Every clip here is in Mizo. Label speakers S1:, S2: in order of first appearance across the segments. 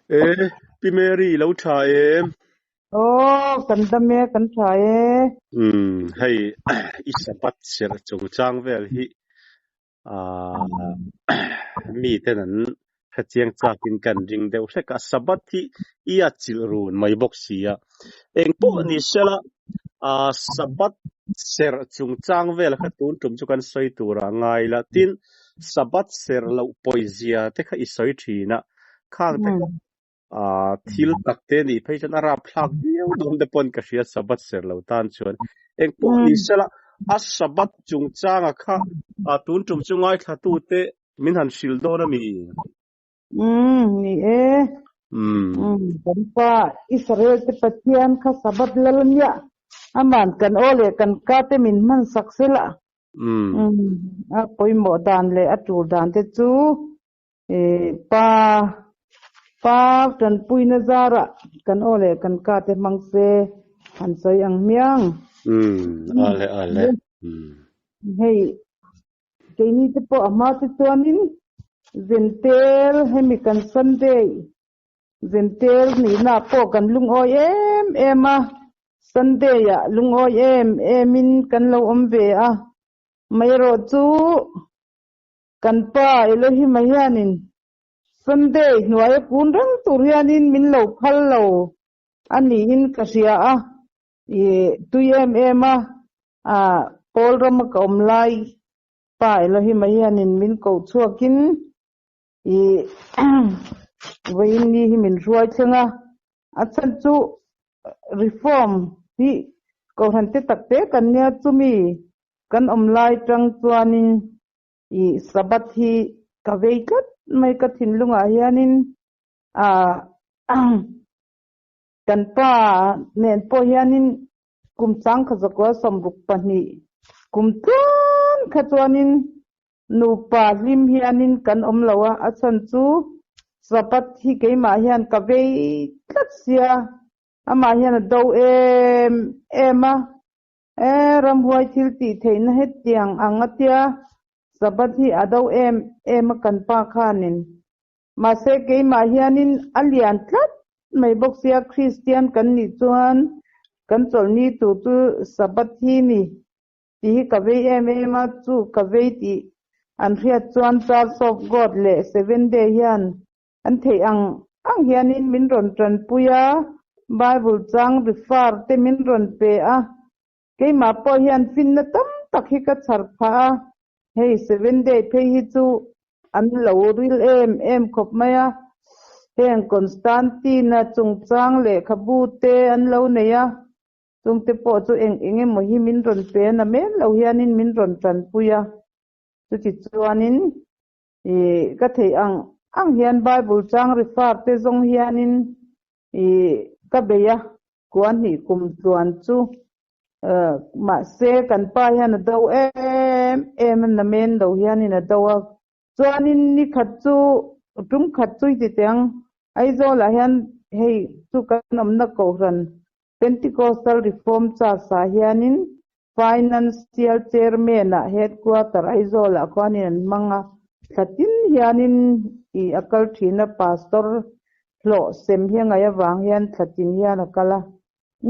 S1: E, Pi Mary i lo tha em?
S2: Aw, kan dam e, kan tha e.
S1: Umm, hei i Sabbath serh chungchang vel hi ah mi ten an hrechiang chakin kan ring deuh hlek a, Sabbath hi i a chilh run mai bawk si a. Engpawh ni sela, ah Sabbath serh chungchang vel kha tun tum chu kan sawi turah ngai la. Tin, Sabbath serh loh pawizia te kha i sawi thin a, khang te kha ah thil tak te nih phei chuan a rapthlak viau dawn te pawn ka hria Sabbath serh lo tan chuan. Engpawh ni sela, a Sabbath chungchanga kha ah tun tum chu ngaithla te min han hrilh dawn a mi?
S2: Umm, ni e. Umm, kan pa Israel te Pathian kha Sabbath lal nia. Aman kan aw leh kan ka te min hman sak sela. Umm, a pawimawh dan leh a tur dan te chu Pa pa tanpuina zarah kan aw leh kan ka te hmang se han sawi ang hmiang.
S1: Umm, ale ale. Umm.
S2: Hei keini te pawh a hma te chuanin Zentel hemi kan Sunday Zentel nihna pawh kan lungawi em em a, Sunday ah lungawi em em in kan lo awm ve a, maherawh chu Kan pa Elohim-a hianin Sunday hnuaia kun reng tur hianin min lo phal lo a niin ka hria a, i tui em em a, a Paul rama ka awm lai pa Elohim-a hianin min koh chhuakin i vawiin ni hi min hruai thleng a, a chhan chu Reform hi Kohhran te tak te kan nia chumi kan awm lai tang chuanin i Sabbath hi ka vei tlat mai ka thinlungah hianin ah kan pa nen pawh hianin kum changkha zakua 62 kum tluan kha chuanin nupa hlim hianin kan awm lo a, a chhan chu Sabbath hi keimah hian ka vei tlat sia, amah hian a do em em a. E, ramhuai thil tih theihna hetiang ang a tia, Sabbath hi a do em em a kan pa khanin. Mahse keimah hianin a lian tlat mai bawk sia, Kristian kan nih chuan kan chawlhni tur chu Sabbath hi ni tih hi ka vei em em a, chu ka vei tih an hriat chuan Church of God leh Seventh Day hian An theih ang ang hianin min rawn tanpui a, Bible chang refer te min rawn pe a, keimah pawh hian finna tam tak hi ka chhar phah a, hei Seven Day phei hi chu an lo ril em em khawp mai a, heng Constantine-a chungchang lehkhabu te an lo nei a, chungte pawh chu eng eng emaw hi min rawn pe a, na men lo hianin min rawn tanpui a, chutichuanin I ka theih ang ang hian Bible chang refer te zawng hianin i ka bei a, kuan hnih kum tluan chu mahse kan pa hian a do em em a, namen lo hianin a do a, chuanin ni khat chu tum khat chu i ti teh ang, Aizawlah hian hei chu kan awmna kohhran Pentecostal Reform Church ah hianin Financial Chairman ah Headquarter Aizawl ah khuanin an hmang a, thla tin hianin i a kal thin a, Pastor hlawh sem hi a ngaih avang hian thla tin hian a kal a.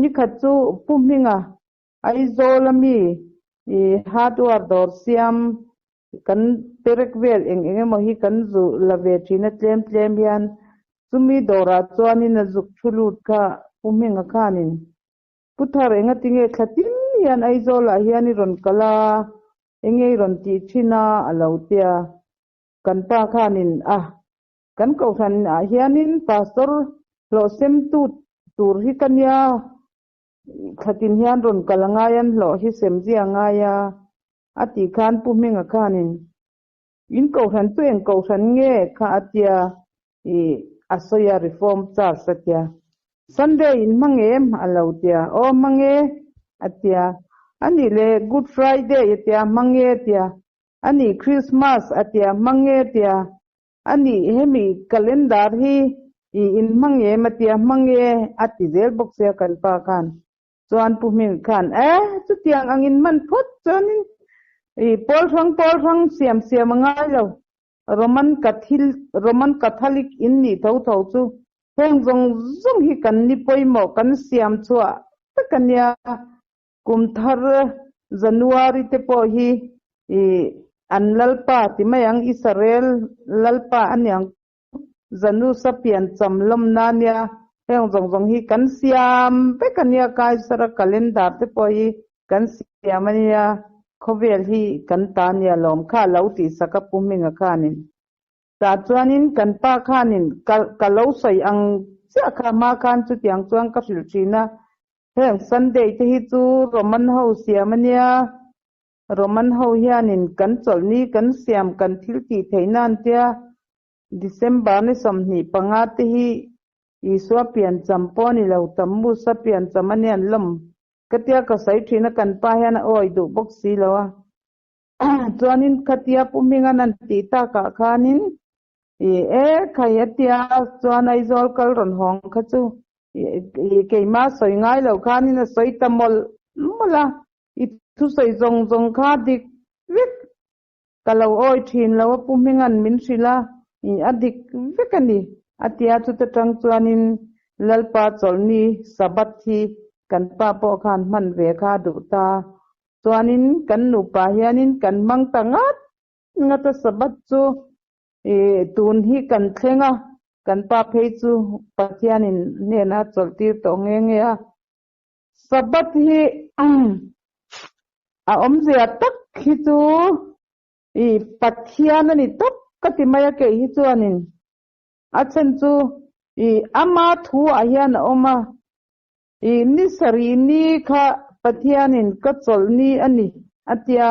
S2: Nikhat chu Pu Hminga Aizawl a mi i hardware dawr siam kan perek vel eng eng emaw hi kan zu la ve thin a tlem tlem hian chumi dawrah chuanin a zuk thu lut kha Pu Hminga khanin Pu Thar enga tinge thla tin hian Aizawlah hian i rawn kal a, enge i rawn tih thin a a lo tia. Kan pa khanin a, kan kohhran ah hianin Pastor hlawh sem tu tur hi ka nia, thla tin hian rawn kal a ngai an hlawh hi sem zia a ngai a, a tih khan Pu Hminga khanin in kohhran chu eng kohhran nge kha a tia I a sawi a Reform Church a tia. Sunday in hmang em? A lo tia. Aw hmang e a tia. A nih leh Good Friday a tia hmang e a tia. A nih Christmas a tia hmang e a tia. A nih hemi calendar hi i in hmang em a tia hmang e a ti zel bawk sia kan pa khan. Chuan Pu Hming khan e chutiang angin hman phawt chuanin i pawl hrang pawl hrang siam siam a ngai lo. Roman Catholic in nih tho tho chu. Heng zawng zawng hi kan ni pawimawh kan siam chhuah vek a nia. Kum thar January te pawh hi an Lalpa ti mai ang, Israel Lalpa a niang Janusa pian cham lawmna a nia. Heng zawng zawng hi kan siam vek a nia, Kaisara calendar te pawh hi kan siam a nia, khawvel hi kan ta a nia lawm kha a lo tihsak a Pu Hminga khanin. Tah chuanin kan pa khanin ka ka lo sawi ang chiah kha hma khan chutiang chuan ka hrilh thin a, heng Sunday te hi chu Roman ho siam a nia, Roman ho hianin kan chawlhni kan siam kan thil tih theih nan tia December ni 25 te hi Isua piancham pawh a ni lo, Tammuz-a piancham a nia an lawm ka tia ka sawi thin a, kan pa hian a awi duh bawk si lo a. Chuanin khatia Pu Hminga'n an tih takah khanin i e khai a tia chuan Aizawl kal rawn hawng kha chu i keimah sawi ngai lo khanin a sawi ta mawlh mawlh a, i thusawi zawng zawng kha dik vek ka lo awi thin lo a Pu Hminga'n min hrilh a, i a dik vek a ni a tia chuta tang chuanin Lalpa chawlhni Sabbath hi kan pa pawh khan hman ve kha a duh ta. Chuanin kan nupa hianin kan hmang ta ngat ngat a Sabbath chu ih tun hi kan thleng a, kan pa phei chu Pathianin hnenah a chawlh tir tawh nghe nghe a. Sabbath hi a awmzia tak hi chu ih Pathian a ni tawp ka ti mai a kei hi chuanin a then chu ih ama thu ah hian a awm a. I ni sarih ni kha Pathianin ka chawlh ni a ni, a ti a.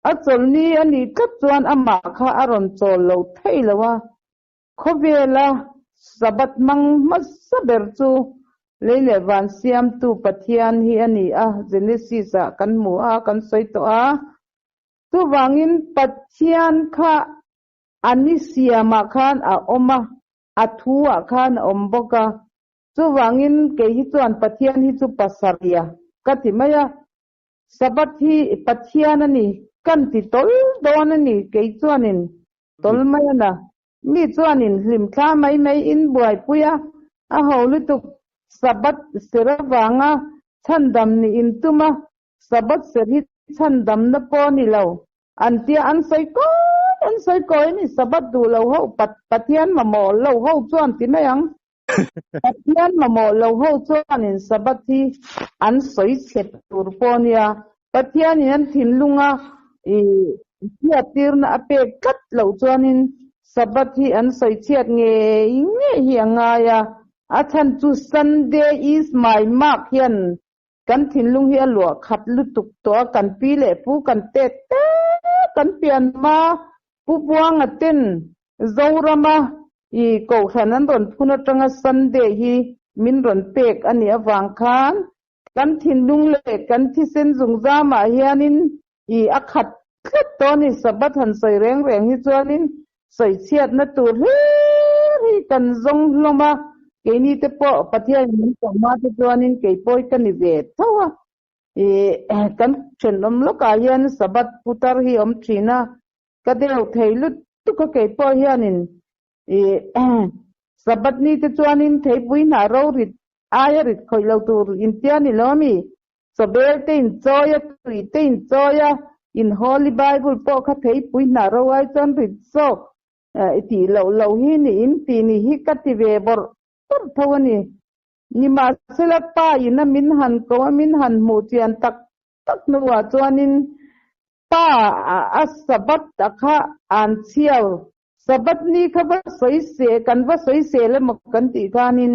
S2: A chawlh ni a nih tlat chuan amah kha a rawn chawl lo thei lo a. Khawvela Sabbath hmang hmasa ber chu lei leh van siamtu Pathian hi a ni a, Genesis-ah kan hmu a, kan sawi tawh a. Chuvangin Pathian kha a ni siamah khan a awm a, a thu-ah khan a awm bawk a. Chuvangin kei hi chuan Pathian hi chu pasarih a ka ti mai a, Sabbath hi Pathian a ni kan ti tawl dawn a ni kei chuanin tawl mai a na. Mi chuanin hlimthla mai mai in buaipui a, a ho lutuk Sabbath ser avanga chhandam nih in tum a, Sabbath ser hi chhandamna pawh a ni lo an tia an sawi kawi an sawi kawi a ni Sabbath duh lo ho Pathian mamawh lo ho chuan ti mai ang. Pathian mamawh lo ho chuanin Sabbath hi an sawi chhe tur pawh a nia. Pathianin an thinlunga hriattirna a pek tlat loh chuanin Sabbath hi an sawi chhiat ngei ngei hi a ngai a. A chhan chu Sunday is my mark hian kan thinlung hi a luah khat lutuk tawh a, kan pi leh pu kan tet tet kan pian hma Pu Buanga ten Zorama i Kohhran an rawn phun atanga Sunday hi min rawn pek a nih avang khan kan thinlung leh kan thisen zungzamah hianin i a khat tlat tawh a ni. Sabbath han sawi reng reng hi chuanin sawichhiatna tur hlir hi kan zawng hlawm a, keini te pawh Pathianin min koh hma te chuanin kei pawi ka ni ve tho a. I kan thenawm lawkah hian Sabbath putar hi a awm thin a, Ka deuh thei lutuk a kei pawh hianin i Sabbath ni te chuanin theipui hnah ro rit aia rit khawih lo tur intia ni lo ami? Chawbel te in chawi a, tui te in chawi a, in Holy Bible pawh kha theipui hnah ro ai chuan rit zawk i tih loh loh hi ni in tih ni hi ka ti ve bawrh bawrh tho a ni. Nimahsela pa in a min han ko a min han hmuh chian tak tak hnuah chuanin Pa a Sabbath a kha an chhiau. Sabbath ni kha va sawi se, kan va sawi sel emaw kan tih khanin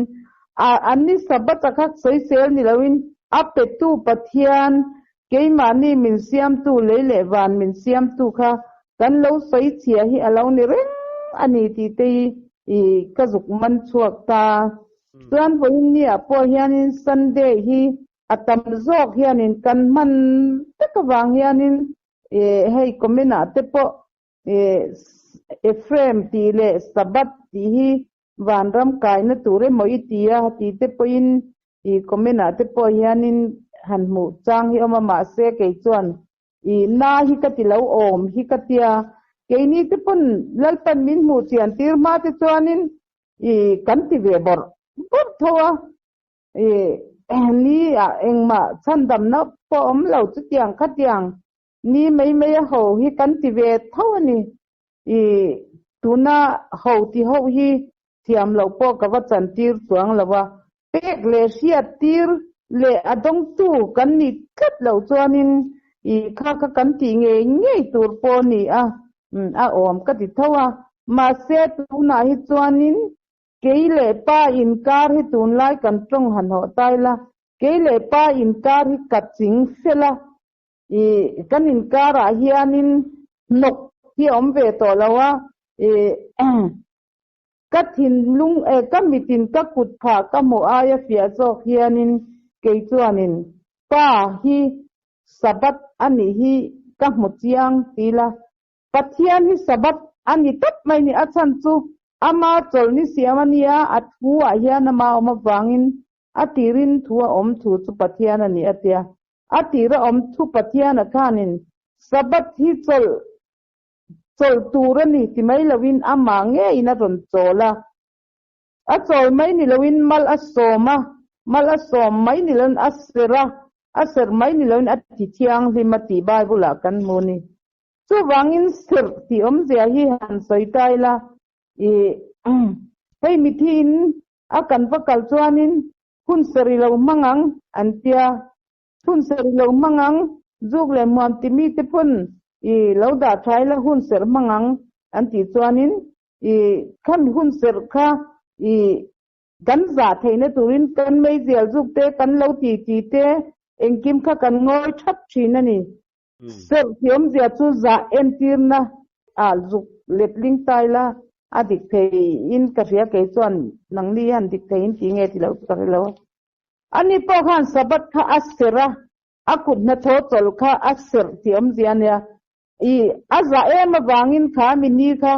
S2: a an ni Sabbath a kha sawi sel ni loin a petu Pathian keimahni min siamtu lei leh van min siamtu kha kan lo sawi chhia hi a lo ni reng a ni tih te hi i ka zuk man chhuak ta. Chuan vawiin ni ah pawh hianin Sunday hi A tam zawk hianin kan hman vek avang hianin hei comment ah te pawh Ephraim tih leh Sabbath tih hi vanram kaina tur emaw i ti a tih te pawhin comment ah te pawh hianin han hmuh chang hi awm a mahse kei chuan na hi ka ti lo awm hi ka tia keini te pawn Lalpan min hmuh chian tir hma te chuanin. I kan ti ve bawrh bawrh tho a. I ni ah engmah chhandamna pawh awm lo chutiang khatiang ni mai mai a ho hi kan ti ve tho a ni. I tuna ho ti ho hi thiam loh pawh ka va chantir chuang lo a, pek leh hriat tir leh a dawngtu kan nih tlat loh chuanin i kha kha kan tih ngei ngei tur pawh a ni a, a awm ka ti tho a. Mahse tunah hi chuanin kei leh pa inkar hi tunlai kan tawng han hawh ta ila, kei leh pa inkar hi ka ching fel a, I kan inkarah hianin hnawk hi a awm ve tawh lo a, i ka thinlung eh ka mitin ka kut phah ka hmuh aia fiah zawk hianin kei chuanin Pa hi Sabbath a nih hi ka hmu chiang ti la, Pathian hi Sabbath a ni tawp mai ni, a chhan chu ama chawlhni siam a nia, a thu ah hian ama awm avangin a tirin thu a awm thu chu Pathian a ni a tia. A tira awm thu Pathiana khanin Sabbath hi chawlh chawlh tur a ni ti mai loin amah ngeiin a rawn chawl a. A chawl mai ni loin mal a sawm a, mal a sawm mai ni loin a serh a, a serh mai ni loin a ti thianghlim a tih Bible-ah kan hmu a ni. Chuvangin serh tih awmzia hi han sawi ta ila, ih hei mithiin a kan va kal chuanin Hun seri lo hmang ang, an tia. Hun seri lo hmang ang, zuk leh muam ti mite pawn i lo dah tha ila hun serh hmang ang, an tih chuanin i khami hun serh kha i kan zah theihna turin kan meizial zuk te, kan lo ti ti te, engkim kha kan ngawi thap thin a ni. Serh tih awmzia chu zah entirna ah zuk letling ta ila a dik theiin ka hria kei chuan nangni hian dik theiin tih nge ti loh chu ka hre lo a. Ani pawh khan Sabbath kha a serh a, a kut hnathawh chawlh kha a serh tih awmzia a nia. I a zah em avangin kha mi ni kha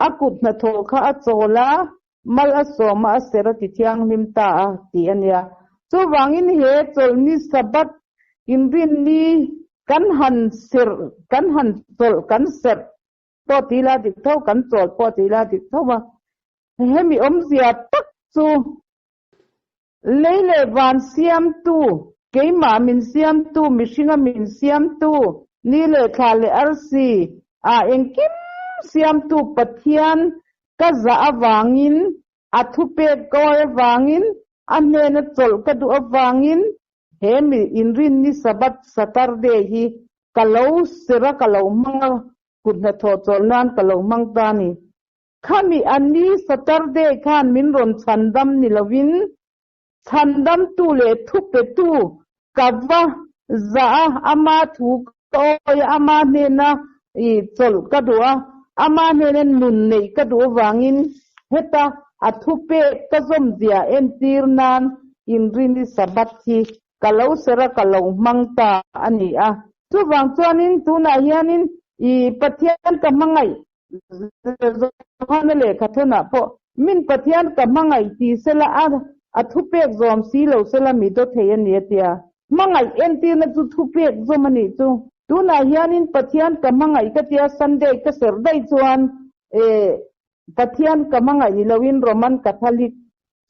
S2: a kut hnathawh kha a chawl a, mal a sawm a, a serh a ti thianghlim ta a tih a nia. Chuvangin he chawlhni Sabbath inrinni kan han serh, kan han chawlh, kan serh pawh ti ila dik tho, kan chawl pawh ti ila dik tho a. Hemi awmzia tak chu lei leh van siamtu, keimah min siamtu, mihringa min siamtu, ni leh thla leh arsi ah engkim siamtu Pathian Ka zah avangin, a thupek kawi avangin, a hnena chawlh ka duh avangin he mi inrinni Sabbath, Saturday, hi ka lo serh a, ka lo hmang a, kut hnathawh chawlh nan ka lo hmang ta a ni. Khami a ni Saturday khan min rawn chhandam ni lovin, chhandamtu leh thupetu ka va zah a, ama thu ka awi a, ama hnena i chawlh ka duh a, ama hnena nun neih ka duh avangin heta a thupek ka zawmzia entir nan inrini Sabbath hi ka lo serh a, ka lo hmang ta a ni a. Chuvang chuanin tunah hianin i Pathian ka hmangaih Johana lehkha thawnah pawh, Min Pathian ka hmangaih ti sela a, a thupek zawm si lo sela mi daw thei a ni a tia. Hmangaih entirna chu thupek zawm a nih chu. Tunah hianin Pathian ka hmangaih ka tia Sunday ka serh daih chuan eh Pathian ka hmangaih ni loin Roman Catholic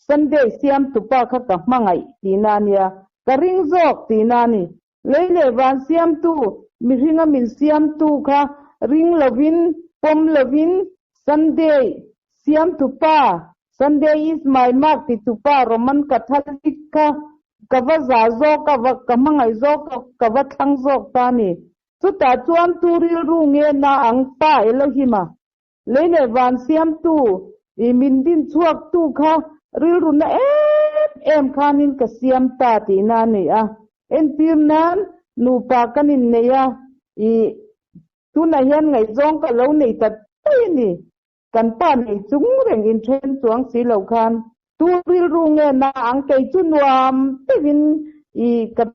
S2: Sunday siamtupa kha ka hmangaih tihna a nia. Ka ring zawk tihna a ni. Lei leh van siamtu, mihringa min siamtu kha ring lovin, pawm lovin, Sunday siamtu pa, Sunday is my mark titu pa Roman Catholic kha ka va za zawk a, ka hmangaih zawk a, ka va thlang zawk ta a ni. Chutah chuan tu rilru nge na ang pa Elohim-a? Lei leh van siamtu, i min din chhuaktu kha rilru na em em khanin ka siam ta tihna a ni a. Entir nan, nupa kan innei a, i tunah hian ngaihzawng ka lo nei ta daih a ni. Kan pa nei chung reng inthen chuang si lo khan tu rilru nge na ang kei chu nuam deuhin i ka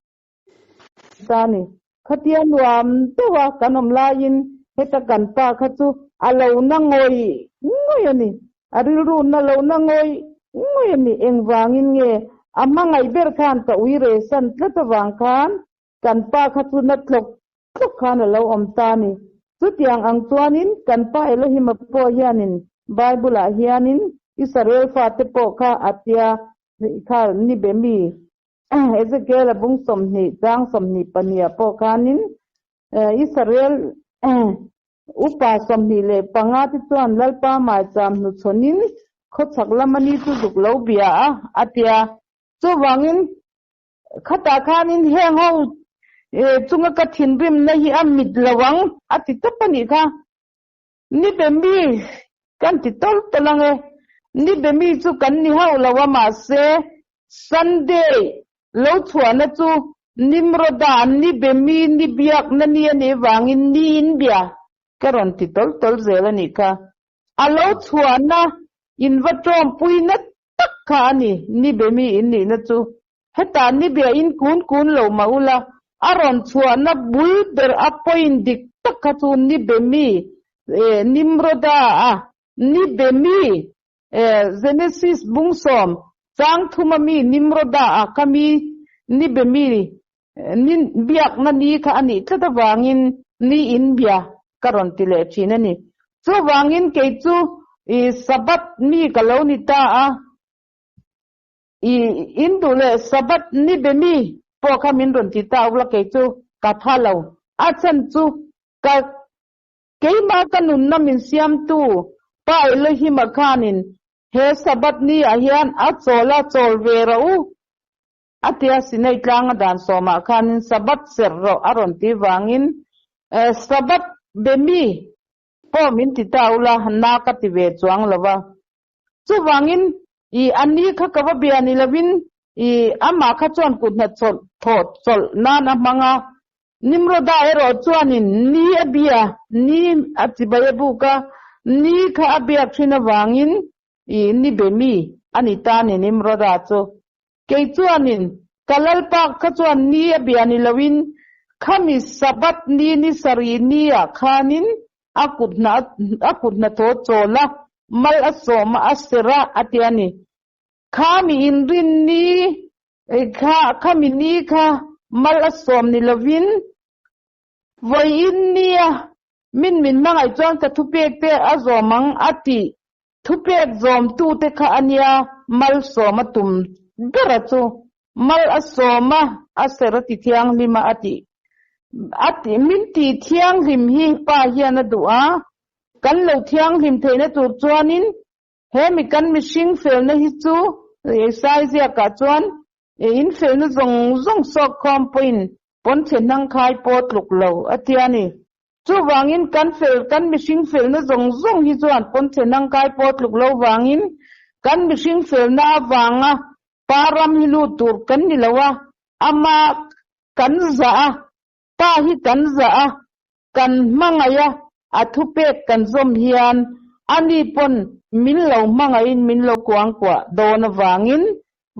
S2: ta ni. Khatia nuam deuh a kan awm laiin heta kan pa kha chu a lo na ngawih ngawih a ni. A rilru na lo na ngawih ngawih a ni. Engvangin nge a hmangaih ber khan ka ui re san tlat avang khan kan pa kha chu na tlawk tlawk khan a lo awm ta a ni. Chutiang ang chuanin kan pa Elohim-a pawh hianin Bible-ah hianin. Israel fate pawh kha a tia kha ni be mi Ezekiel a bung 20 chang 22 ah pawh khanin Israel upa 25 te chuan Lalpa maicham hnuchhawnin khawchhak lama ni chu zuk lo bia a a tia. Chuvangin khatah khanin heng ho chunga ka thinrimna hi a mit lo ang a ti tawp a nih kha. Ni be mi kan ti tawlh tawlh ang e. Ni be mi chu kan ni hauh lo a mahse Sunday lo chhuahna chu Nimroda ni be mi ni biakna ni a nih vangin ni in bia ka rawn ti tawlh tawlh zel a nih kha. A lo chhuahna in va tawmpui na tak kha a ni, ni be mi in nihna chu. Hetah ni bia in kun kun lo mah ula, a rawn chhuahna bul ber a point dik tak kha chu ni be mi Nimroda a ni be mi Genesis bung 10 chang 3 a mi Nimroda a kha mi ni be mi ni biakna ni kha a nih tlat avangin ni in bia ka rawn ti leh thin a ni. Chuvangin kei chu i Sabbath mi ka lo ni ta a, i in duh leh Sabbath ni be mi pawh kha min rawn ti ta ula kei chu ka tha lo. A chhan chu ka keimah ka nunna min siamtu Pa Elohim-a khanin he Sabbath ni ah hian a chawl a chawl ve rawh u. A tia Sinai tlanga dan 10 ah khanin Sabbath serh rawh a rawn ti vangin Sabbath be mi pawh min ti ta ula na ka ti ve chuang lo va. Chuvangin i a ni kha ka va bia ni lovin i amah kha chuan kut hna chawlh thawh chawlh nan a hmang a. Nimroda erawh chuanin ni a bia, ni a chibai a buk a, ni kha a biak thin avangin i ni be mi a ni ta ni Nimroda chu. Kei chuanin ka Lalpa kha chuan ni a bia ni loin khami Sabbath ni ni sarih ni ah khanin a kut hna a kut hnathawh chawl a, mal a sawm a, a serh a, a ti a ni. Khami inrin ni kha khami ni kha mal a sawm ni lovin vawiin nia min min hmangaih chuan ka thupek te a zawm ang a tih Thupek zawmtute kha a nia malsawm a tum ber a chu. Mal a sawm a, a ser a ti thianghlim a, a ti. A ti, min ti thianghlim hi Pa hian a duh a, kan lo thianghlim theihna tur chuanin he mi kan mihring felna hi chu Isai ziakah chuan in felna zawng zawng sawk khawm pawhin pawnchhe hnang khai pawh tluk lo a ti a ni. Chuvangin kan fel, kan mihring felna zawng zawng hi chuan pawnchhe hnangkai pawh tluk lo vangin kan mihring felna avanga pa ram hi lut tur kan ni lo a, ama kan zah a, pa hi kan zah a, kan hmangaih a, a thupek kan zawm hian ani pawn min lo hmangaihin min lo kuangkuah dawn avangin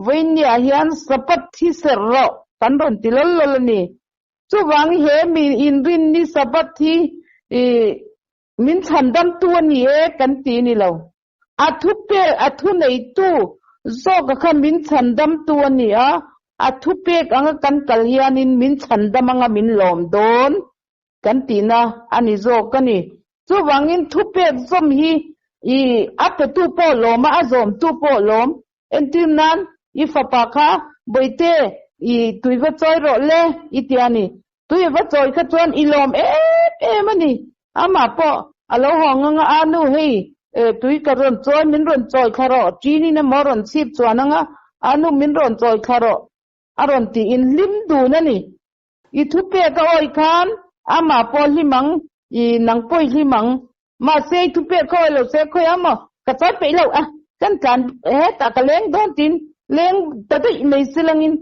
S2: vawiinniah hian Sabbath hi serh rawh kan rawn ti lawl lawl a ni. Chuvang he mi inrin ni Sabbath hi i min chhandamtu a ni e kan ti ni lo. A thupek, a thuneitu zawka kha min chhandamtu a ni a, a thupek anga kan kal hianin min chhandam anga min lawm dawn kan tihna a ni zawk a ni. Chuvangin thupek zawm hi i a petu pawh lawm a, a zawmtu pawh lawm. Entir nan, i fapa kha Bawihte, i tui va chawi rawh le, i ti a ni. Tui a va chawi kha chuan i lawm em em a ni. Amah pawh a lo haw ngang a, a nu hei, tui ka rawn chawi, min rawn chawi thla rawh, ṭinin emaw a rawn chhip chuan ang a, a nu min rawn chawi thla rawh, a rawn tiin hlim dun a ni. I thupek a awih khan amah pawh hlim ang, i nang pawh i hlim ang. Mahse i thupek kha awih lo se khawi ang maw? Ka chawi peih lo a, kan tlan hetah ka leng dawn tiin leng ta daih mai se langin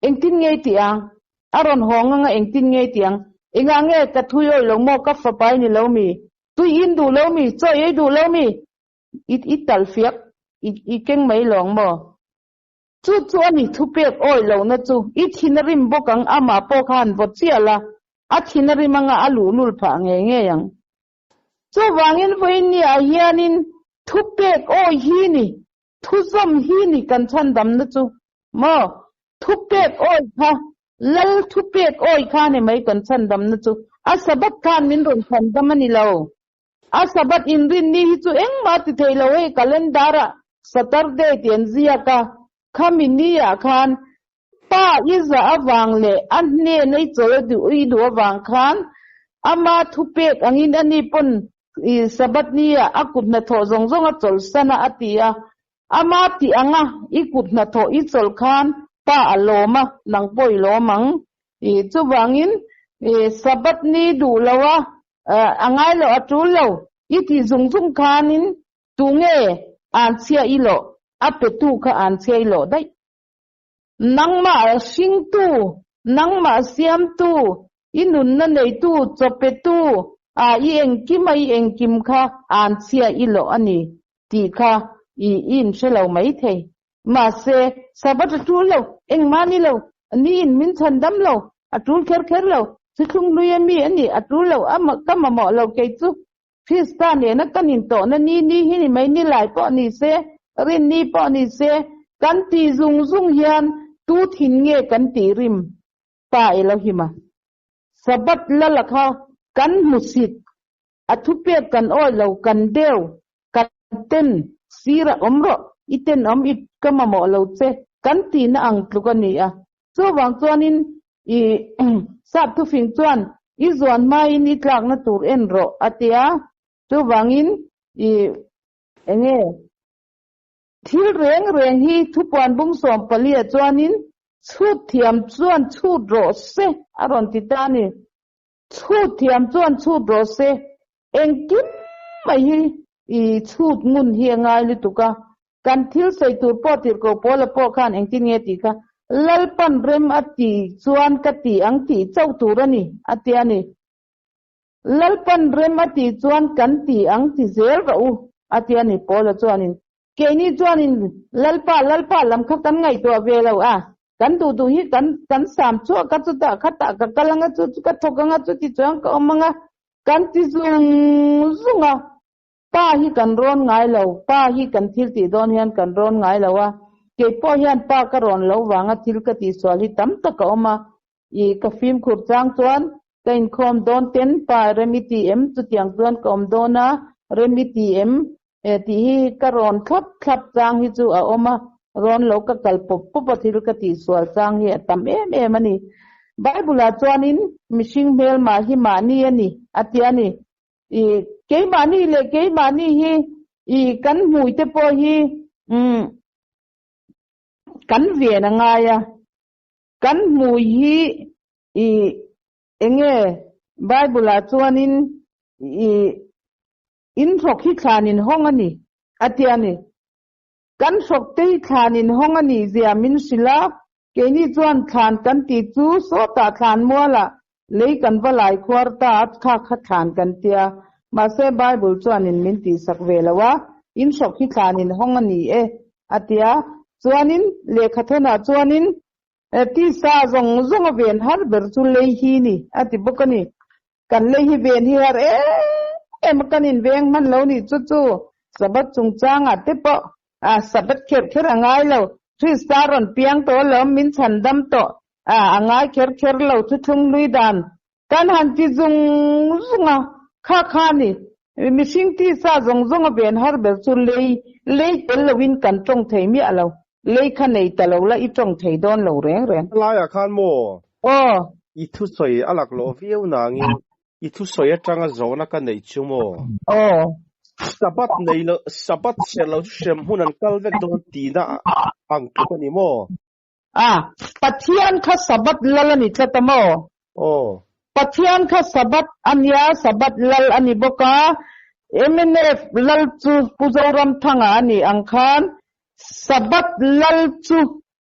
S2: engtin nge i tih ang? A rawn haw ngang a engtin nge i tih ang? Engah nge ka thui awih lo maw? Ka fapa i ni lo mi? Tui in duh lo mi? Chawi ei duh lo mi? I i talh fiak i i keng mai lawng maw? Chu chu a ni thupek awih lohna chu i thin a rim bawk ang amah pawh khan vaw chiah la, a thin a rim anga a luhlul phah ngei ngei ang. Chuvangin vawiinniah hianin thupek awih hi ni, thuzawm hi ni kan chhandamna chu maw? Thupek awih kha, Lal thupek awih kha ni mai kan chhandamna chu. A Sabbath khan min rawn chhandam a ni lo. A Sabbath inrinni hi chu engmah ti thei lo hei calendar-ah. Saturday tih an ziak a, khami ni ah khan Pa i zah avang leh a hnena i chawl duh i duh avang khan ama thupek angin ani pawn i Sabbath ni ah a kut hnathawh zawng zawng a chawlhsan a a ti a. Ama tih anga i kut hnathawh i chawlh khan Pa a lawm a, nang pawh i lawm ang. I chuvangin i Sabbath ni duh lo a, a ngai lo a tul lo i tih zung zung khanin tunge an chhia i lawh, a petu kha an chhia i lawh daih. Nangmah hringtu, nangmah siamtu, i nunna neitu, chawpetu, ah i engkim a i engkim kha an chhia i lawh a ni tih kha i i inhre lo mai thei. Mahse, Sabbath a tul lo, engmah ni lo, ni in min chhan dam lo, a tul kher kher lo, thuthlung hlui a mi a ni, a tul lo, a ka mamawh lo kei chu Krista nena kan intawhna ni ni hi ni mai ni lai pawh ni se, rin ni pawh ni se, kan tih zung zung hian tu thin nge kan tih rim ta Elohim-a? Sabbath lala kha kan hmusit, a thupek kan awih lo, kan deu, kan ten, sirah awm rawh, i tenawm i ka mamawh lo che, kan tihna ang tluk a ni a. Chuvang chuanin i sap thufing chuan i zuan hmain i tlakna tur en rawh a ti a, chuvangin i enge thil reng reng hi thupuan bung 14 ah chuanin chhut thiam chuan chhut rawh se a rawn ti ta a ni. Chhut thiam chuan chhut rawh se, engkim mai hi i chhut ngun hi a ngai lutuk a, Kan thil sawi tur pawh tirhkoh Paula pawh khan engtin nge tih kha Lalpan rem a ti chuan ka ti ang tih chauh tur a ni, a ti a ni. Lalpan rem a tih chuan kan ti ang ti zel rawh u, a ti a ni. Paula chuanin, Keini chuanin Lalpa, Lalpa lam kha kan ngaihtuah ve lo a, kan duh duh hi kan kan sam chhuak a, chutah khatah ka kal ang a, chu chu ka thawk ang a, chuti chuan ka awm ang a, kan ti zung zung a. Pa hi kan rawn ngai lo, pa hi kan thil tih dawn hian kan rawn ngai lo a, kei pawh hian pa ka rawn lo vanga thil ka tihsual hi tam tak a awm a, i ka fimkhur chang chuan ka inkhawm dawn ten pa rem i ti em chutiang chuan ka awm dawn a, rem i ti em e tih hi ka rawn thlap thlap chang hi chu a awm a, rawn lo ka kal pawp pawp a thil ka tihsual chang hi a tam em em a ni. Bible ah chuanin mihring hmelmah hi mahni a ni a ti a ni. I keimahni leh keimahni hi i kan hmui te pawh hi umm kan ven a ngai a, kan hmui hi i enge Bible ah chuanin i in hrawk hi thlan in hawng a ni a ti a ni. Kan hrawk te hi thlan in hawng a nih zia min hrilh a, Keini chuan thlan kan tih chu sawtah thlan mualah lei kan va lai khuar ta a, kha kha thlan kan tia. Mahse Bible chuanin min tihsak ve lo a, in hrawk hi thlanin hawng a ni e a tia. Chuanin lehkha thawnah chuanin tisa zawng zawng a ven har ber chu lei hi ni a ti bawk a ni. Kan lei hi ven hi har em em a, kan inveng hman lo nih chu chu Sabbath chungchangah te pawh a Sabbath kher kher a ngai lo. Krista rawn piang tawh alawm min chhan dam tawh a a ngai kher kher lo thuthlung hlui dan kan han ti zung zung a, kha kha ni mihring tisa zawng zawng a ven har ber chu lei lei tel loin kan tawng thei miah lo, lei kha nei ta lo la i tawng thei dawn lo reng reng.
S1: Laiah khan maw?
S2: Aw.
S1: I thusawi a laklawh viau nangin I thusawi atanga zawhna ka neih chu maw?
S2: Aw.
S1: Sabbath nei lo, Sabbath serh lo chu hrem hmun an kal vek dawn tihna ang tluk a ni maw?
S2: A, Pathian kha Sabbath lal a ni tlat a maw?
S1: Aw.
S2: Pathian kha Sabbath a nia, Sabbath lal a ni bawk a, mnf lal chu Pu Zoramthanga a nih ang khan Sabbath lal chu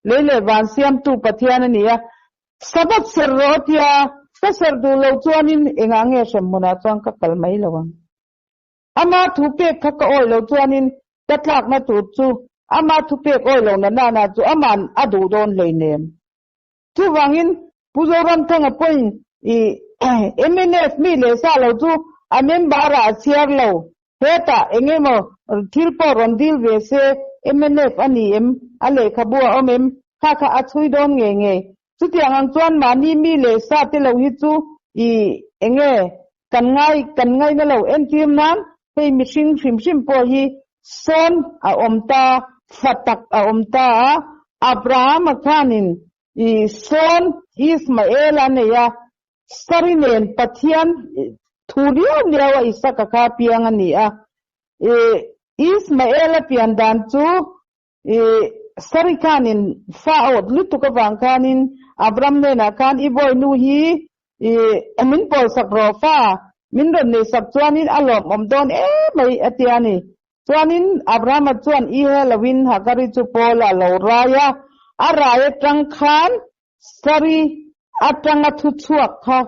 S2: lei leh van siamtu Pathian a ni a, Sabbath serh rawh a tia, ka serh duh loh chuanin engah nge hrem hmunah chuan ka kal mai lo ang. Ama thu pek kha ka awih loh chuanin ka tlakna tur chu ama thu pek awih loh na nana chu aman a duh dawn hleinem. Chuvangin Pu Zoramthanga pawhin i mnf mi leh sa lo chu a member ah a chhiar lo. Hetah eng emaw thil pawh rawn dil ve se mnf a ni em? A lehkhabu a awm em? Kha kha a chhui dawn ngei ngei. Chutiang ang chuan mahni mi leh sa te lo hi chu i enge kan ngai kan ngaina lo entir nan hei mihring hrim hrim pawh hi Sawn a awm ta, fa tak a awm ta a, Abrahama khanin i sawn Ismaela a nei a, Sari nen Pathian thu liau liau a Isaka kha piang a ni a. I Ismaela pian dan chu i Sari khanin fa a awt lutuk avang khanin Abram hnenah khan i bawinu hi i min pawlsak rawh fa min rawn neisak chuanin a lawmawm dawn emai a ti a ni. Chuanin Abrahama chuan i he loin Hagari chu Paula a lo rai a, a rai atang khan Sari atanga thu chhuak kha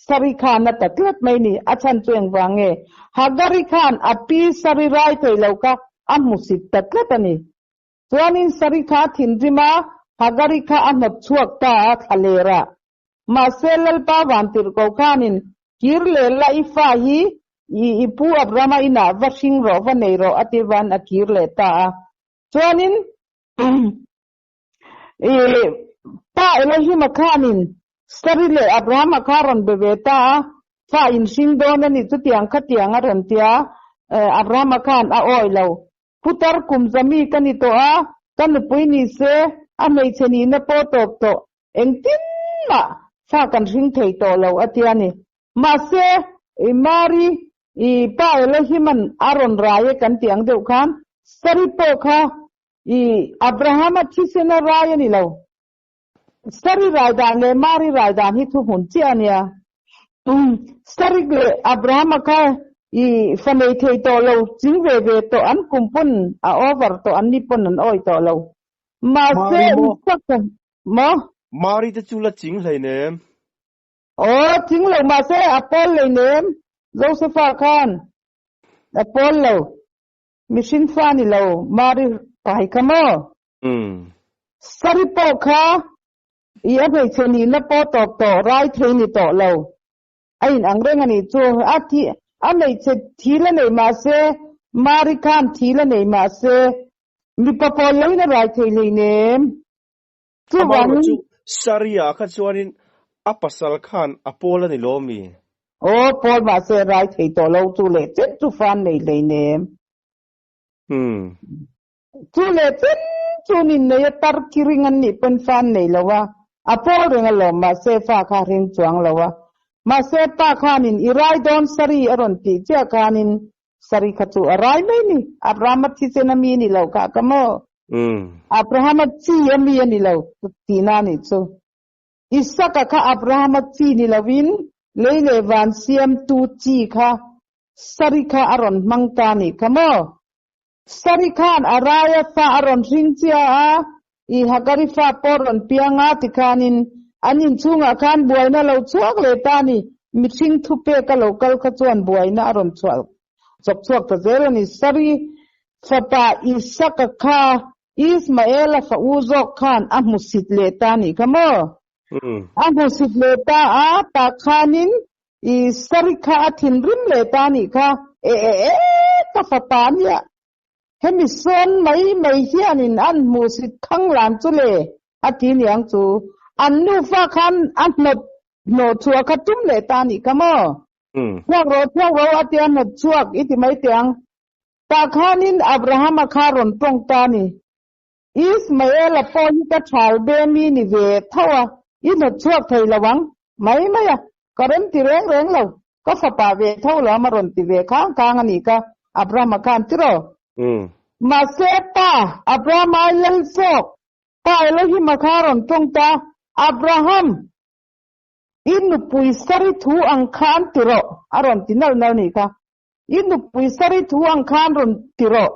S2: Sari khan a ta tlat mai ni. A chhan chu engvang nge? Hagari khan a pi Sari rai thei lo kha a hmusit ta tlat a ni. Chuanin Sari kha a thinrim a, Hagari kha a hnawt chhuak ta a thlalerah. Mahse Lalpa vantirhko khanin kir leh la i fa hi i i pu Abrahama inah va hring rawh, va nei rawh a ti van a kir leh ta a. Chuanin i pa Elohima khanin Sari leh Abrahama kha rawn be ve ta a, fa in hring dawn a ni chutiang khatiang a rawn ti a, Abrahama khan a awi lo. Putar kum zami ka ni tawh a, ka nupui ni se a hmeichhe nihna pawh tawp tawh Engtin mah fa kan hring thei tawh lo a tia ni. Mahse, i Mari, i pa Elohima'n a rawn rai e kan tih ang deuh khan, Sari pawh kha i Abrahama thisen a rai a ni lo. Sari rai dan leh Mari rai dan hi thuhmun chiah a nia. Sari leh Abrahama kha i fa nei thei tawh lo, ching ve ve tawh, an kum pawn a over tawh, an ni pawn an awi tawh lo. Mahse,
S3: Mari maw?
S2: Isaka maw?
S3: Mari te chu la ching hleinem.
S2: Aw, ching lo mahse a pawl hleinem. Josepha khan a pawl lo. Mihring fa ni lo, Mari pai kha maw?
S3: Umm.
S2: Sari pawh kha i a hmeichhe nihna pawh tawp tawh, rai thei ni tawh lo. A in ang reng a nih chu. A thi, a hmeichhe thi la nei mahse, Mari khan thi la nei mahse, Mipa pawl loin a rai thei hleinem.
S3: Chuvangin. Chu Saria kha chuanin a pasal khan a pawl a ni lo mi?
S2: Aw, pawl mahse a rai thei tawh lo chu leh chen chu fan nei hleinem.
S3: Umm.
S2: Chu leh chen chu nin nei a tar khi ring an nih pawn fan nei lo a, a pawl reng alawm mahse fa kha a ring chuang lo a. Mahse pa khanin i rai dawn Sari a rawn tih chiah khanin Sari kha chu a rai mai ni. Abrahama thisen a mi ni lo kha ka maw? Abrahama chi a mi a ni lo tihna a nih chu. Isaka kha Abrahama chi ni lovin lei leh van siamtu chi kha Sari kha a rawn hmang ta a nih kha maw? Sari khan a raia fa a rawn hring chia a, i Hagari fa pawh rawn piang a tikhanin an inchhungah khan buaina lo chhuak leh ta a ni. Mihring thupek a lo kal kha chuan buaina a rawn chhuah chawp chhuak ta zel a ni. Sari fapa Isaka kha Ismaela fa u zawk khan a hmusit leh ta a nih kha maw? A hmusit leh ta a, tah khanin i Sari kha a thinrim leh ta a nih kha. E e e, ka fapa a nia. Hemi sawn mai mai hianin an hmuhsit khang lan chu le a ti niang chu. An nufa khan a hnawt hnawh chhuah kha tum leh ta anih kha maw? Chhuak rawh chhuak rawh a tia hnawt chhuak i ti mai teh ang. Tah khanin Abrahama kha rawn tawng ta a ni. Ismaela pawh hi ka thal be mi ni ve tho a, i hnawt chhuak thei lo ang mai mai a, ka rem ti reng reng lo, ka fapa ve tho lo a rawn ti ve khang khang a nih kha, Abrahama khan tiraw? Mahse pa, Abrahama ai lal zawk, pa Elohima kha a rawn tawng ta, Abraham, i nupui sari thu ang khan ti rawh, a rawn ti nalh nalh nih kha, i nupui sari thu ang khan rawn ti rawh.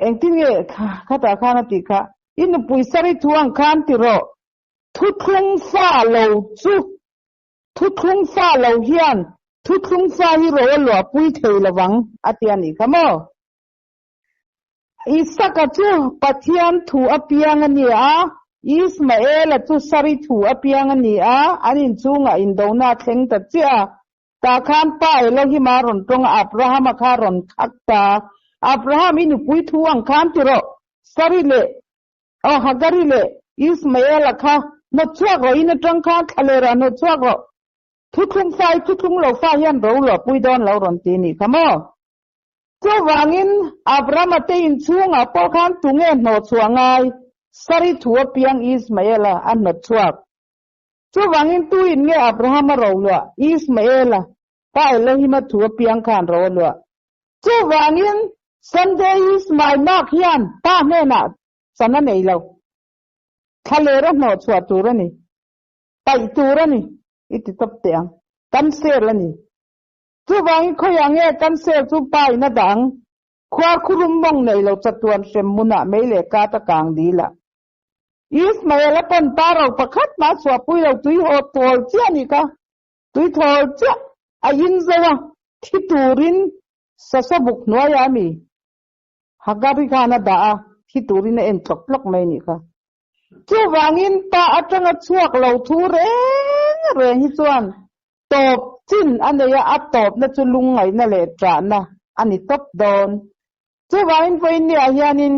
S2: Engtin nge khatah khan a tih kha, i nupui sari thu ang khan ti rawh, thuthlung fa lo chu, thuthlung fa lo hian thuthlung fa hi ro a luahpui thei lovang a ti a nih kha maw? Isaka chu Pathian thu a piang a ni a, Ismaela chu sari thu a piang a ni a, an inchungah indona a thleng ta chiah a. Tah khan pa Elohim a rawn tawng a, Abraham-a kha a rawn khak ta. Abraham, i nupui thu ang khan ti rawh, Sari leh, aw, Hagari leh Ismael-a kha hnawt chhuak rawh, in atang khan thla leh rah hnawt chhuak rawh. Thuthlung fa i thuthlung lo fa hian ro luah pui dawn lo rawn ti nih kha maw? Chuvangin, Abrahama te inchhungah pawh khan tunge hnawhchhuah ngai? Sari thu apiang Ismaela a hnawtchhuak. Chuvangin tuin nge Abrahama ro luah? Ismaela, pa Elohima thu apiang khan ro a luah. Chuvangin, Sunday Ismael mak hian pa hnenah chan a nei lo. Thla lera hnawhchhuah tur a ni. Paih tur a ni. I ti tawp teh ang. Cancel a ni. Chuvangin khawiah nge cancel chu pa in a dah ang? Khuar khurum mawng nei lo chatuan hrem hmunah mei leh kat a kang dil a. Ismael a pawn pa ro pakhat mah chhuahpui lo tui haw thawl chiah a nih kha. Tui thawl chiah a in zo a, thi turin sasawbuk hnuaiah a mi. Hagari khan a dah a, thi turin a en tlawk tlawk mai a nih kha. Chuvangin pa atanga chhuak lo thu reng reng hi chuan tawp chin a nei a, a tawpna chu lungngaihna leh ṭahna a ni tawp dawn. Chuvangin vawiinniah hianin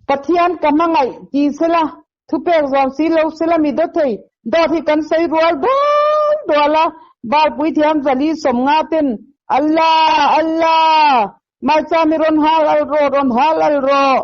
S2: Pathian ka hmangaih ti sela, thupek zawm si lo sela mi daw thei, dawt hi kan sawi rual dual dual a, Balpui thiam zali 50 ten Allah! Allah! Maichami rawn hal al rawh, rawn hal al rawh!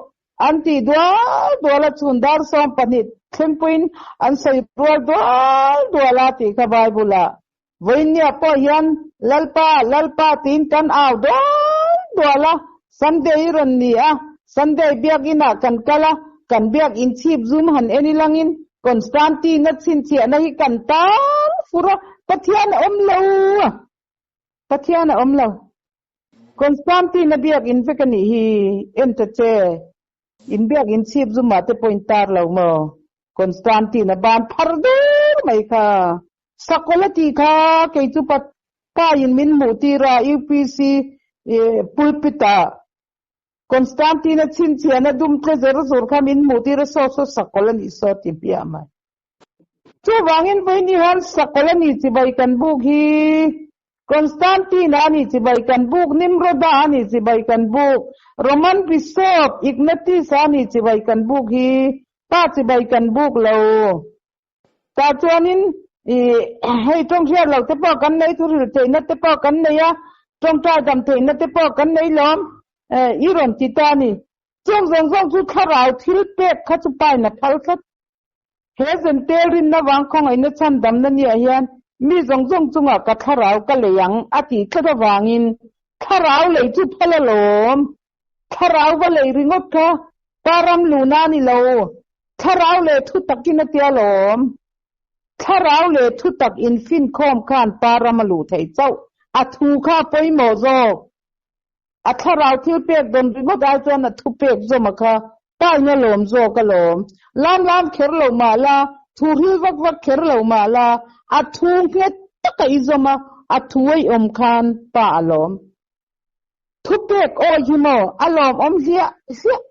S2: An tih dual dual a chhun dar 12 thlengpuiin an sawi rual dual dual a tih kha Bible ah vawiinniah pawh hian Lalpa Lalpa tiin kan au dual dual a, Sunday i rawn ni a, Sunday biakinn ah kan kal a, kan biak inchhip zum han en ilangin Constantine-a chhinchhiahna hi kan tar fur a, Pathian a awm lo a, Pathian a awm lo. Constantine a biak in vek a nih hi, en ta che. In biak in chhip zumah te pawh in tar lo maw? Constantine a ban phar dur mai kha. Sakawlh a tih kha kei chu pa pa in min hmuh tir a UPC pulpit ah Constantine a chhinchhiahna dum tle zer zur kha min hmuh tir a saw saw sakawlh a nih saw ti hmiah mai. Chuvangin vawiin hian sakawlh a nih chibai kan buk hi Constantine a ni chibai kan buk, Nimroda a ni chibai kan buk, Roman Bishop Ignatius a ni chibai kan buk hi pa chibai kan buk lo. Tah chuanin i hei tawng hriat lo te pawh kan nei, thuril theihna te pawh kan nei a, tawngtai dam theihna te pawh kan nei lawm i rawn ti ta a ni. Chung zawng zawng chu thlarau thil pek kha chu pain a phal tlat. He zentel rinna vang khawngaihna chhandamna niah hian mi zawng zawng chungah ka thlarau ka lei ang a tih tlat avangin thlarau lei chu phal alawm. Thlarau va lei ringawt kha pa ram luna a ni lo. Thlarau leh thu takin a tia alawm. Thlarau leh thu tak infinkhawm khan pa ram a luh theih chauh. A thu kha a pawimawh zawk. A thlarau thil pek dawn ringawt ai chuan a thu pek zawm a kha paina lawm zawk a lawm. Lam lam kher lo mah la, thu hril vak vak kher lo mah la, a thu nghet taka i zawm a, a thu a i awm khan pa a lawm. Thu pek awi hi maw a lawmawm hliah hliah.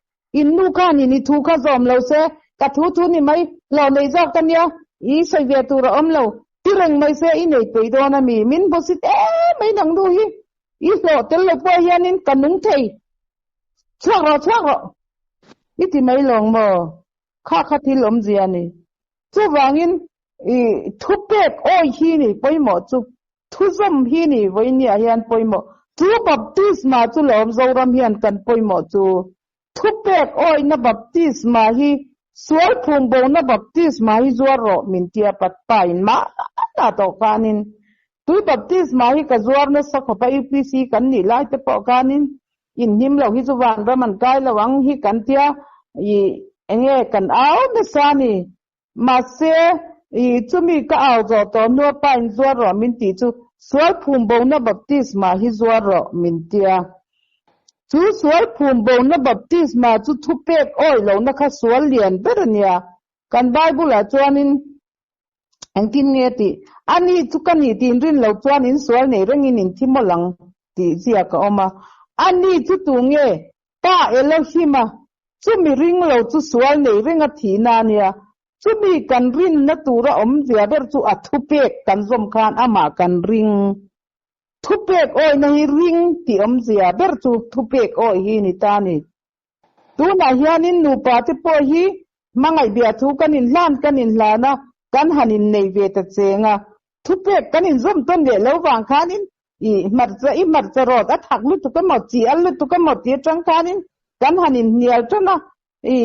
S2: In nu khan in i thu kha zawm lo se, ka thu thu ni mai, hlawh nei zawk ka nia, i sawi ve tur a awm lo. Ti reng mai se i nei peih dawn a mi, min hmusit em mai nang nu hi. I hlawh tel lo pawh hianin ka nung thei. Chhuak rawh, chhuak rawh! I ti mai lawng maw? Kha kha thil awmzia a ni. Chuvangin i thupek awi hi ni pawimawh chu, thuzawm hi ni vawinia hian pawimawh. Chu baptisma chu lawm Zoram hian kan pawimawh chu. Thupek awihna baptisma hi sual phum bona baptisma hi zuar rawh min tia pat pa in mahna tawh khanin tui baptisma hi ka zuar nasa khawp a UPC kan nih lai te pawh khanin in hnim lo hi chu vanram an kai lo ang hi kan tia i enge kan au nasa ni mahse i chumi ka au zawh tawh hnua pa in zuar rawh min tih chu sual phum bona baptisma hi zuar rawh min tia. Chu sual phum bona baptisma chu thupek awi lohna kha sual lian ber a nia. Kan Bible ah chuanin engtin nge tih? Ani chu ka nih tiin rin lo chuan in sual nei rengin in thi mawlh ang tih ziak a awm a. Ani chu tu nge? Pa Elohim a, chumi ring lo chu sual nei renga thihna a nia. Chumi kan rinna tura awmzia ber chu a thupek kan zawm khan amah kan ring. Thupek awihna hi ring tih awmzia ber chu thupek awih hi ni ta a ni. Tunah hianin nupa te pawh hi hmangaih bia thu kan inhlan kan inhlan a, kan han innei ve ta cheng a. Thupek kan inzawm tawn leh lo vang khanin I hmarcha i hmarcha rawt a thak lutuk emaw chi al lutuk emaw tih atang khanin kan han inhnial tan a, i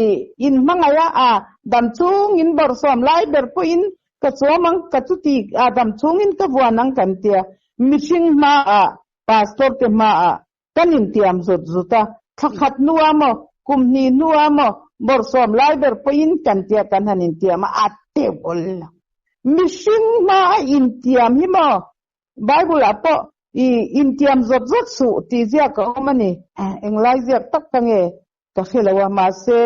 S2: inhmangaih a, a dam chungin bawrhsawm lai ber pawhin ka chuam ang ka chuti a dam chungin ka vuan ang kan tia mihring hmaah pastor te hmaah kan intiam zut zut a, thla khat hnua maw kum hnih hnua maw bawrhsawm lai ber pawhin kan tia kan han intiam a, a teuh awl lo. Mihring hmaa intiam hi maw Bible ah pawh i intiam zawt zawt suh tih ziak a awm a ni. Englai ziak tak ka nge ka hre lo a, mahse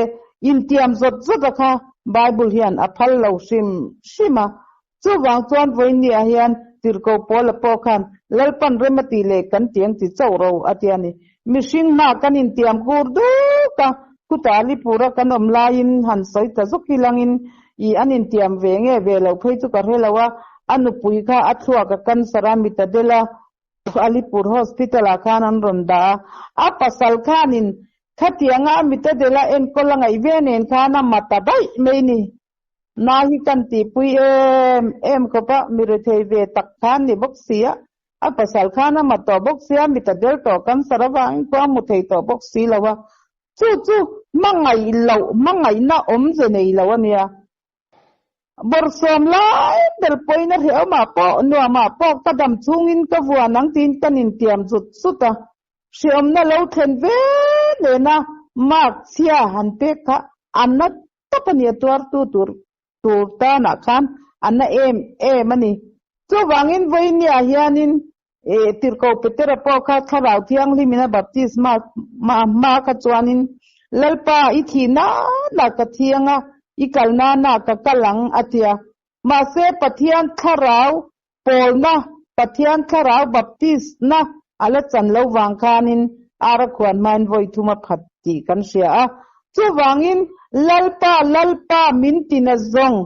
S2: intiam zawt zawt a kha Bible hian a phal lo hrim hrim a. Chuvang chuan vawinia hian tirhkoh Paula pawh khan Lalpan rem a tih leh kan tiang ti chauh ro a ti a ni. Mihring hma kan intiam kur duk a, khutah Alipura kan awm laiin han sawi ta zuk hi langin i an intiam ve nge ve loh phei chu ka hre lo a, a nupui kha a thluak a cancer a, Mitadela Alipur Hospital ah khan an rawn dah a, a pasal khanin khatianga a Mitadela enkawl a ngaih ve nen khan a ma ta daih mai ni. Na hi kan tihpui em em khawp a, mi rethei ve tak khan ni bawk si a, a pasal khan a ma tawh bawk sia, Mitadel tawh cancer avangin khua a hmu thei tawh bawk si lo a, Chu chu hmangaih loh, hmangaihna awmze nei lo a nia. Bawrhsawm lai ber pawhin a hrehawmah pawh, nuamah pawh ka dam chhungin ka vuan ang tiin kan intiam zut zut a. Hrehawmna lo thlen ve nena mark chhia han pek kha a na tawp a nia tuartu tur tur tanah khan a na em em a ni. Chuvangin vawinia hianin Tirhkoh Petera pawh kha Thlarau Thianghlimin a baptisma hma kha chuanin, Lalpa, i thih nana ka thiang a, i kal nana ka kal ang, a ti a. Mahse, Pathian Thlarau pawlna, Pathian Thlarau baptisna a la chan lo vang khanin ara khuan hmain vawi thum a phat tih kan hria a. Chuvangin, Lalpa, Lalpa, min tina zawng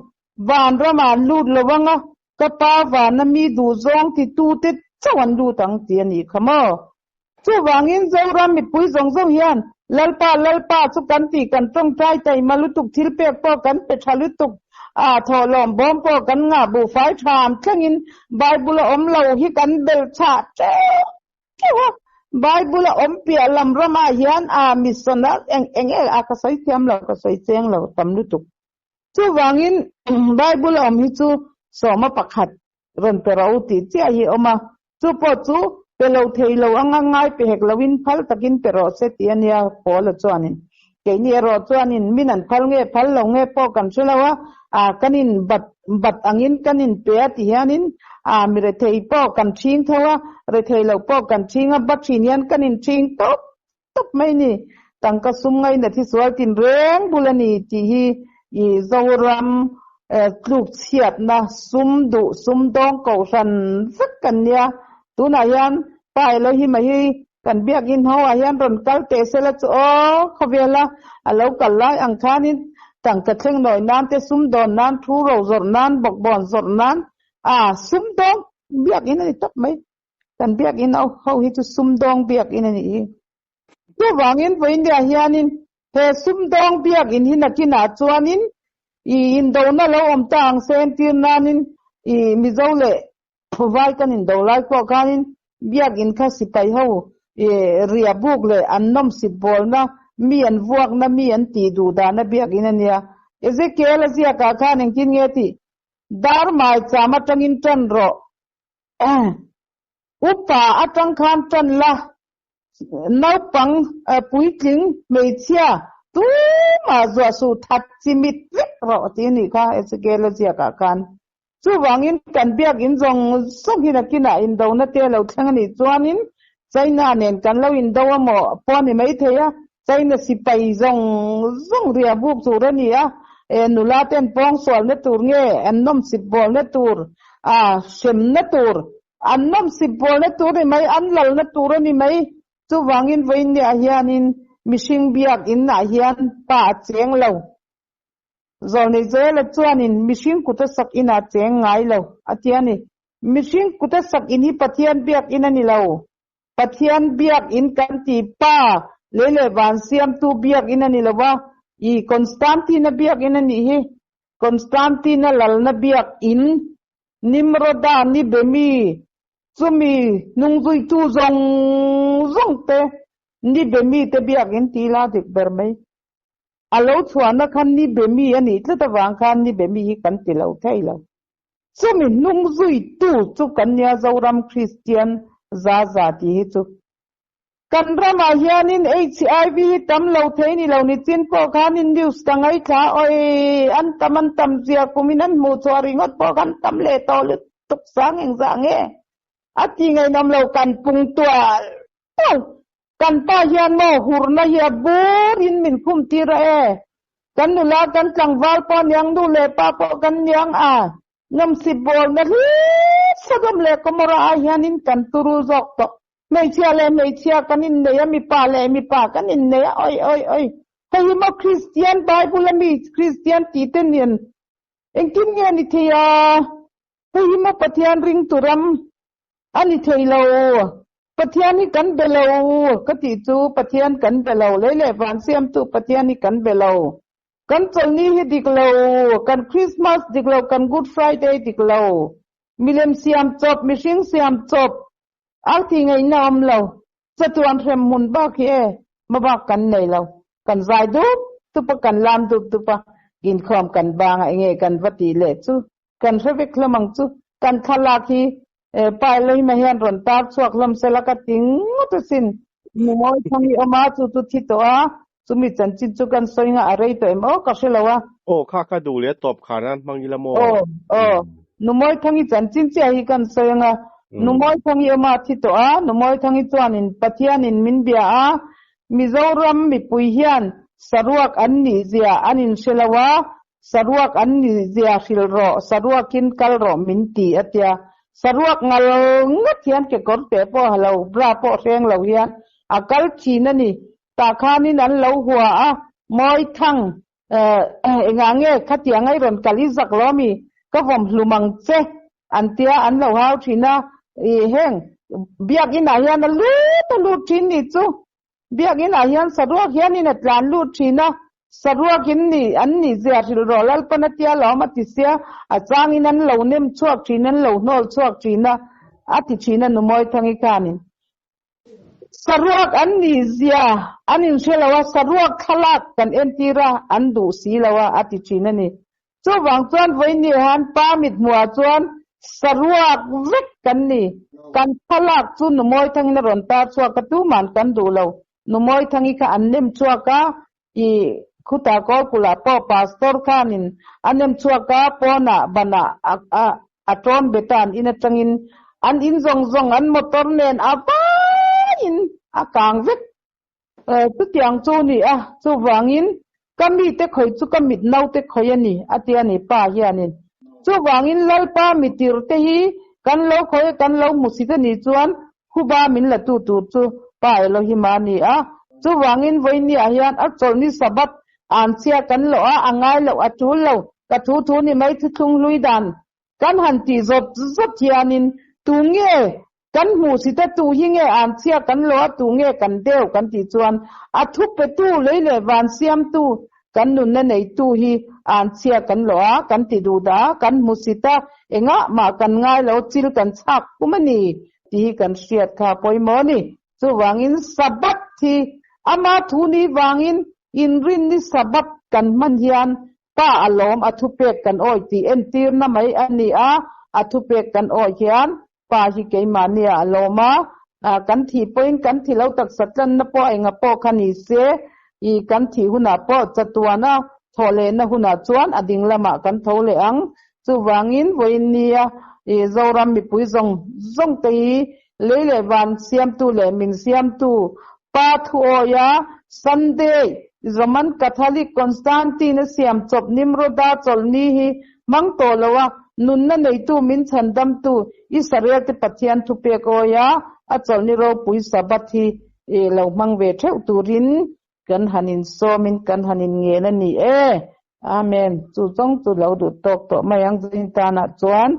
S2: vanramah an lut lo ang a, Ka pa vana mi duhzawng titute chauh an lut ang tih a nih kha maw? Chuvangin Zoram mipui zawng zawng hian Lalpa Lalpa chu kan tih kan tawngtai taima lutuk thil pek pawh kan pe tha lutuk a, thawhlawm bawm pawh kan ngah buhfai tham thlengin Bible a awm lo hi kan belh chhah teuh teuh a, Bible a awm piah lam ramah hian a missionary eng eng e a ka sawi thiam lo ka sawi cheng lo tam lutuk. Chuvangin Bible a awm hi chu sawma pakhat rawn pe rawh u tih chiah hi a awm a, chu pawh chu pe lo thei lo anga ngai pe hek loin phal takin pe rawh se tih a nia Paula chuanin. Keini erawh chuanin min an phal nge phal lo nge pawh kan hre lo a, ah kan in bat bat angin kan in pe a ti hianin ah mi rethei pawh kan ṭhing tho a, rethei loh pawh kan ṭhing a, bat ṭhin hian kan in ṭhing tawp tawp mai ni. Tangka sum ngaina thi sual tin reng bul a ni tih hi i Zoram tluk chhiatna sum duh sum dawng kohhran vek kan nia. Tunah hian Pa Elohim-a hi kan biakinn ho ah hian rawn kal teh sela chu aw khawvela a lo kal lai ang khanin tangka thleng nawi nan te sum dawn nan thu ro zawrh nan bawkbawn zawrh nan a sum dawng biakinn a ni tawp mai. Kan biakinn ho hi chu sumdawng biakinn a nih hi. Chuvangin vawiindia hianin he sumdawng biakinn hi nakinah chuanin i indona lo awm ta ang se entir nanin i Mizo leh Vai kan indo lai pawh khanin biakinn kha sipai ho i ria buk leh an nawmsip bawlna mi an vuakna mi an tih duh dahna biakinn a nia. Ezekiel a ziakah khan engtin nge tih dar maicham atangin tan rawh. Upa atang khan tan la, naupang puitling hmeichhia tumah zuah suh that chi mit vek rawh tih a nih kha Ezekiel a ziakah khan. Chuvangin kan biakinn zawng zawng hi nakinah indona te lo thleng a nih chuanin China nen kan lo indo a maw pawh a ni maithei a, China sipai zawng zawng riah buk tur a ni a, nula ten pawngsualna tur nge an nawmsip bawlna tur, hremna tur, an nawmsip bawlna tur a ni mai, an lalna tur a ni mai. Chuvangin vawiinniah hianin mihring biak inah hian pa a cheng lo. Zawlnei Joela chuanin mihring kuta sak inah cheng ngai lo a ti a ni. Mihring kuta sak in hi Pathian biak in a ni lo. Pathian biakinn kan ti pa lei leh van siamtu biakinn a ni lo a, i Constantine-a biakinn a nih hi. Constantine-a lalna biakinn, Nimroda ni be mi. Chumi hnungzuitu zawng zawng te ni be mite biakin ti ila dik ber mai. A lo chhuahna khan ni be mi a nih tlat avang khan ni be mi hi kan ti lo thei lo. Chumi hnungzuitu chu kan nia Zoram Kristian za za tih hi chu. Kan ramah hianin HIV hi tam lo thei ni lo nichin pawh khanin news ka ngaithla a, awii an tam an tam zia kumin an hmuh chhuah ringawt pawh khan tam leh tawh lutuk sang engzah nge a ti ngaihnawm lo kan pung tual tual. Kan pa hian maw hurna hi a burin min khum tir a e. Kan nula kan tlangval pawh aniang nu leh pa pawh kan niang a nawmsip bawlna hlir Sodom leh Gomorrah ah hianin kan turu zawk tawh. Hmeichhia leh hmeichhia kan innei a, mipa leh mipa kan innei a, oi oi oi. Hei hi maw Kristian Bible a mi Kristian tih te nen engtin nge ni thei a? Hei hi maw Pathian ringtu ram a ni thei lo. Pathian hi kan be lo ka tih chu Pathian kan be lo, lei leh van siamtu Pathian hi kan be lo. Kan chawlhni hi dik lo, kan Christmas dik lo, kan Good Friday dik lo. Milem siam chawp, mihring siam chawp, Au ti ngaihna awm lo, chatuan hrem hmun bak hi e, ma bak kan nei lo. Kan zai dup dup a, kan lam dup dup a, inkhawm kan bang a, enge kan va tih leh chu kan hre vek hlawm ang chu. Kan thlalak hi pa Elohim-a hian rawn tar chhuak hlawm sela ka ti ngawt asin. Numawi thang hi awm a, chu chu thi tawh a, chumi chanchin chu kan sawi nga a rei tawh em aw ka hre lo a.
S3: Aw kha ka duh leh tawp khan an hmang ila maw?
S2: Aw aw Numawi thangi chanchin chiah hi kan sawi anga Numawi thangi awm a thi tawh a, Numawi thangi chuanin Pathianin min bia a, Mizoram mipui hian saruak an nih zia an inhre lo a, saruak an nih zia hrilh rawh, saruakin kal rawh min ti a tia. Saruak ngal ngat hian kekawr teh pawh ha lo, bra pawh hreng lo hian a kal thin a ni. Tah khanin an lo hua a, Mawi thang, engah nge khatiang a i rawn kal i zak lo ami? Ka vawm hlum ang che, an tia an lo hau thin a, i heng biakinah hian a lut a lut thin ni chu. Biakinah hian saruak hianin a tlan lut thin a, saruakin ni an nih zia hrilh rawh Lalpan a tia lo awm a ti sia, a changin an lo nem chhuak thin, an lo hnawl chhuak thin a, a ti thin a Numawi Thangi khanin. Saruak an nih zia an inhre lo a, saruak thlalak kan entir a, an duh si lo a, a ti thin a ni. Chuvang chuan vawiin han pa mithmuhah chuan saruak vek kan ni. Kan thlalak chu Numawi Thangin a rawn tar chhuak a, tuman kan duh lo. Numawi Thangi kha an nem chhuak a, i khutah kawlkulh ah pawh pastor khanin a nem chhuak a, pawnah banah a a tawn bet a, an in atangin an in zawng zawng an motor nen a vaiin a kang vek. Chutiang chu a ni a, chuvangin ka mite khawih chu ka mit naute khawih a ni, a ti a ni pa hianin. Chuvangin Lalpa mitirte hi kan lo khawih a, kan lo hmusit a nih chuan Huba min la tu tur chu Pa Elohim-a a ni a. Chuvangin vawinia hian a chawlhni Sabbath an chhia kan lawh a, a ngai loh a tul lo, ka thu thu ni mai thuthlung hlui dan kan han tih zawt zawt hianin tu nge kan hmuh si ta tu hi nge an chhia kan lawh a tu nge kan deu kan tih chuan a thu petu lei leh van siamtu kan nunna neitu hi an chhia kan lawh a kan ti duh dah a kan hmu si ta engah mah kan ngai lo chil kan chhak kum a ni tih hi kan hriat kha pawimawh a ni. Chuvangin Sabbath hi ama thu ni vangin inrinni Sabbath kan hman hian Pa a lawm a thupek kan awih tih entirna mai a ni a, a thupek kan awih hian Pa hi keimahnia a lawm a, kan thih pawhin kan thi lo taksa tlanna pawh enga pawh kha ni se, i kan thih hunah pawh chatuana thawh lehna hunah chuan a ding lamah kan tho leh ang. Chuvangin vawiin nia i Zoram mipui zawng zawng te hi Lei leh van siamtu leh min siamtu Pa thuawia Sunday Roman Catholic Constantine a siam chawp Nimroda chawlhni hi hmang tawh lo a, nunna neitu min chhandamtu Israel te Pathian thupek awia a chawlhni ropui Sabbath hi lo hmang ve theuh turin kan han insawmin kan han inngen a ni e. Amen. Chu zawng chu lo duh tawk tawh mai ang zin tanah chuan.